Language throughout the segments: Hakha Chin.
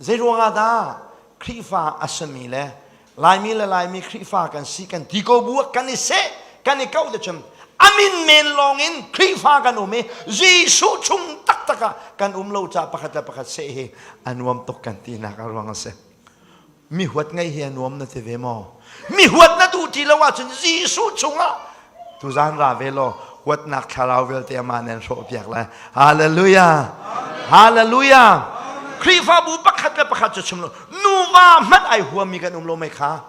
Zei ruangah dah Khrihfa a simi le Laimi le Laimi Khrihfa kan si kan ti ko bu ah kan i seh kan i kauh te cun amin men lawng in Khrihfa kan um i Jesuh chung taktak ah kan um lo caah pakhat le pakhat seh hi a nuam tuk kan tinak a ruang a si. Mi huat ngei hi a nuam na ti ve maw? Mi huat na duh ti lo ahcun Jesuh chungah tuzan ra ve law huatnak thlarau vialte amah nan hrawh piak lai. Hallelujah. Hallelujah. Khrihfabu pakhat le pakhat cu chim lo. Nuva hmanh ai huami kan um lo mei kha.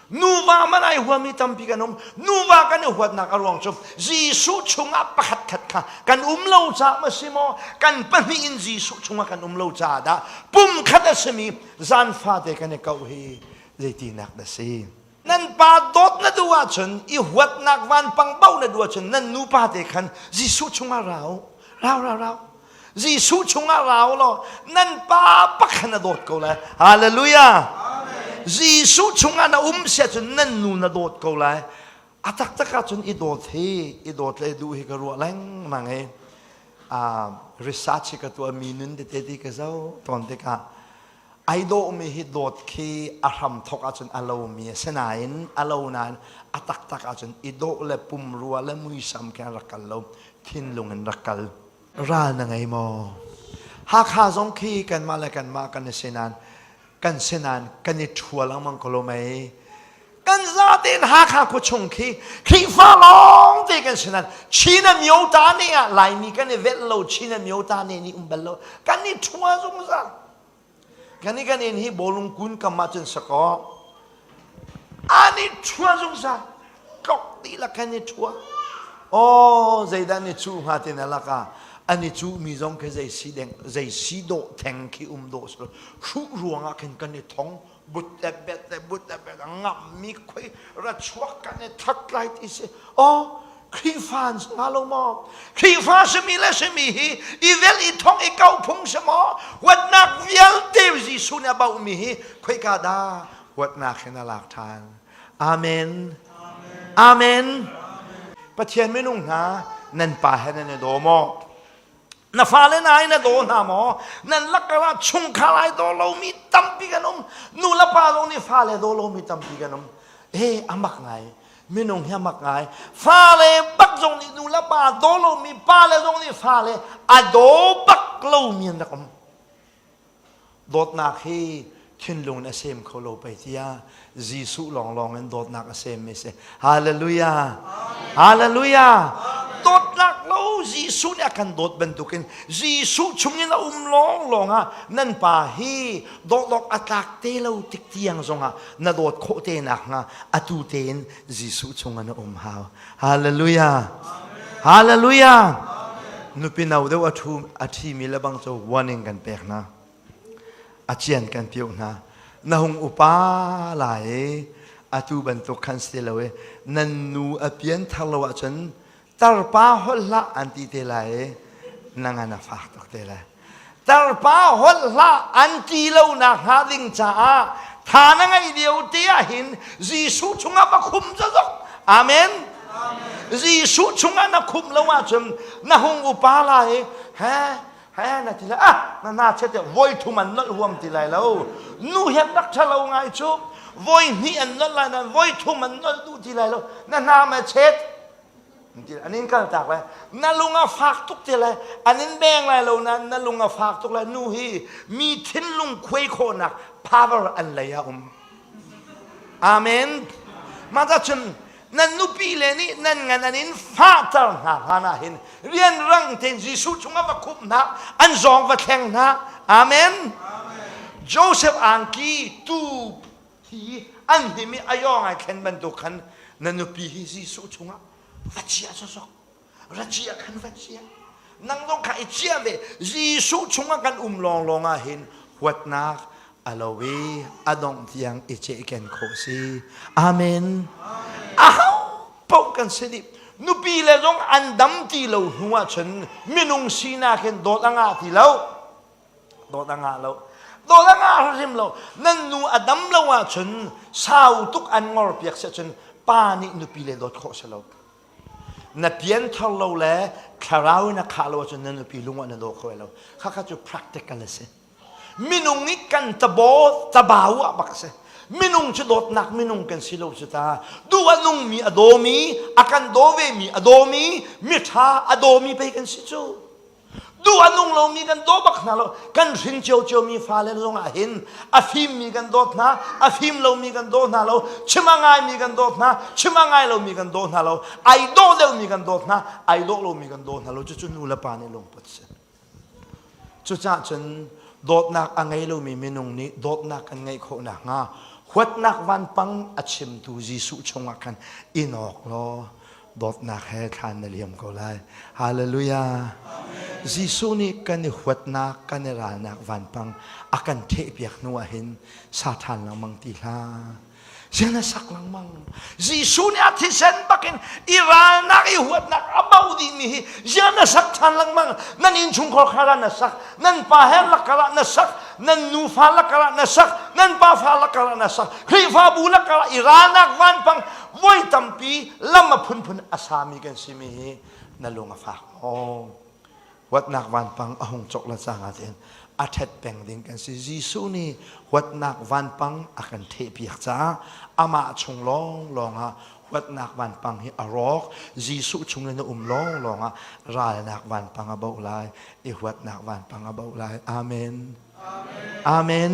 Nuva hmanh ai huami tampi kan um. Nuva kan i huatnak a ruang cu Jesuh chungah pakhat khat kha kan um lo caah ma si maw? Kan pahnih in Jesuh chungah kan um lo caah dah pum khat a simi zan fate kan i koh hi zeitinak dah si? Nan pa dawt na duh ahcun i huatnak vanpang bauh na duh ahcun nan nupa te khan Jesuh chungah rau rau rau rau Jesuh chungah rau law nan pa pakhat na dawt ko lai. Hallelujah. Jesuh chungah na um sia cun nan nu na dawt ko lai. A taktak ahcun i dawt hi i dawt le duh hi ka ruah lengmang i research hi ka tuah mi nun tete ti ka zoh tawn tikah ai dawhmi hi dawt khi a hram thok ahcun a lomi a si nain a lo nain a taktak ahcun i dawh le pumrua le muisam khi an rak kal lo thinlung in rak kal Ral na ngei maw? Hakha zong khi kanmah le kanmah kan i si nain kan si nain kan i ṭhua lengmang ko lo mei. Kan zatein Hakha khuachung khi Khrihfa lawng te kan si nain Chin a ta ne ah Laimi kan i velh lo Chin a ta ne nih um bal lo kan i ṭhua zungzal. Kan i kan inn hi bawlung kun kam ah cun sakaw an i ṭhua zungzal tlok dihlak kan i ṭhua aw zeidah an i cuh hnga ti na lakah an i cuhmi zong khi zei si deng zei si dawh theng khi um dawh si lo hruh ruangah khin kan i thong but le bet le but le bet a ngammi khoi ra chuak kan i that lai ti si aw Khrihfa an si hnga lo maw? Khrihfa simi le simi hi i vel i thong i kau phung si maw? Huatnak vialte Jesuh nih a bauhmi hi khoika dah huatnak hin a lak ṭhan. Amen. Amen. Pathian minung hna nan pa he nan i daw maw? Na fale na in na daw hna maw? Nan lakar ah chungkhar ai daw lomi tampi kan um. Nu le pa zong nih fale daw lomi tampi kan um. Eh, a mak ngai. Minung hi a mak ngai. Fale bak zong nih nu le pa daw lomi, pale zong nih fale a daw bak lomi an rak um. Dawtnak hi thinlung in a sem kho lo pei tiah Jesuh lawnglawng in dawtnak a semmi si. Hallelujah. Hallelujah. Dawtnak lo Jesuh nih a kan dawt bantukin Jesuh chungin a um lawnglawng ah nan pa hi dawt a tlak te lo tik tiang zongah na dawt khawh te nakhnga atu tein Jesuh chungah na um hau. Hallelujah. Hallelujah. Nupi no deuh a ṭhu a ṭhimi le bang cu warning kan pek hna. A cian kan pioh hna. Na hung upa lai i atu bantuk khan si lo i nan nu a pian thar lo ahcun tarpa holh hlah an ti te lai i na ngan a fak tuk te lai. Tarpa holh hlah an ti lo nak hnga ding caah tha na ngeih lio te ah hin Jesuh chungah va khum zazok. Amen. Jesuh chungah na khum lo ahcun na hung upa lai he he na ti lai ah na na chet voi thum an nolh huam ti lai lo nu hian rak ṭha lo ngai cu voi hnih an nolh lai nan voi thum an nolh duh ti lai lo na hna ma chet an in kal tak lai na lung a fak tuk te lai an in beng lai lo na na lung a fak tuk lai nu hi mi thinlung khuai khawhnak power an lei a um amen mah cun nan nupi le nih nan ngan an in fahter hna hlan ah hin rianrang tein Jesuh chungah va khumh hna an zawng va thleng hna amen Joseph angki tu hi an hnim i a yawng ai thlen bantuk khan na nupi hi Jesuh chungah va chia sawsawk ra chia khan va chia nang zong kha i chia ve Jesuh chungah kan um lawnglawng ah hin huatnak a lo i a dongh tiang i cehken khawh si amen aho paoh kan si dih nupi le zong an dam ti lo hnu ah cun minung sinak hin dawt a ngah ti lo dawt a ngah lo dawt a ngah hrim lo nan nu a dam lo ahcun sau tuk an ngor piak si ahcun pa nih nupi le dawt khawh si lo na pian thar lo le thlarau in a khah lo ahcun na nupi lung ah na daw kho lo khakha cu practical a si. Minung nih kan tabaw tabau ah bak a si. Minung cu dawtnak minung kan si lo cu ta. Duh a nungmi a dawmi, a kan daw vemi a dawmi, miṭha a dawmi pei kan si cu. Duh a nung lomi kan daw bak hna lo. Kan hrin ciocio mi fale zong ah hin a fimmi kan dawt hna, a fim lomi kan daw hna lo, chim a ngaimi kan dawt hna, chim a ngai lomi kan daw hna lo, ai dawh deuhmi kan dawt hna, ai dawh lomi kan daw hna lo. Cucu nu le pa nih lungput si. Cucaah cun dawtnak a ngei lomi minung nih dawtnak kan ngeih khawh nakhnga huatnak vanpang a chimtu Jesuh chungah khan i nawk law dawtnak he thlan na liam ko lai. Hallelujah. Jesuh nih kan i huatnak, kan i ralnak vanpang a kan thehpiak hnu ah hin sa ṭhan lengmang ti hlah. Zian a sak lengmang. Jesuh nih a thisen bakin i ralnak, i huatnak a bo dihmi hi zian a sak ṭhan lengmang. Nan innchungkhar khar ah na sak, nan pa he lakar ah na sak, nan nufa lakar ah na sak, nan pafa lakar ah na sak, Khrihfabu lakar ah i ralnak vanpang voi tampi lam a phunphun a sami kan simi hi na lung a fak maw? Huatnak vanpang a hung cok le cang ah tiin a ṭhet peng ding kan si. Jesuh nih huatnak vanpang a kan thehpiak caah amah chung lawnglawng ah huatnak vanpang hi a rawk. Jesuh chung in a um lawnglawng ah ralnak vanpang a boh lai i huatnak vanpang a boh lai. Amen. Amen. Amen.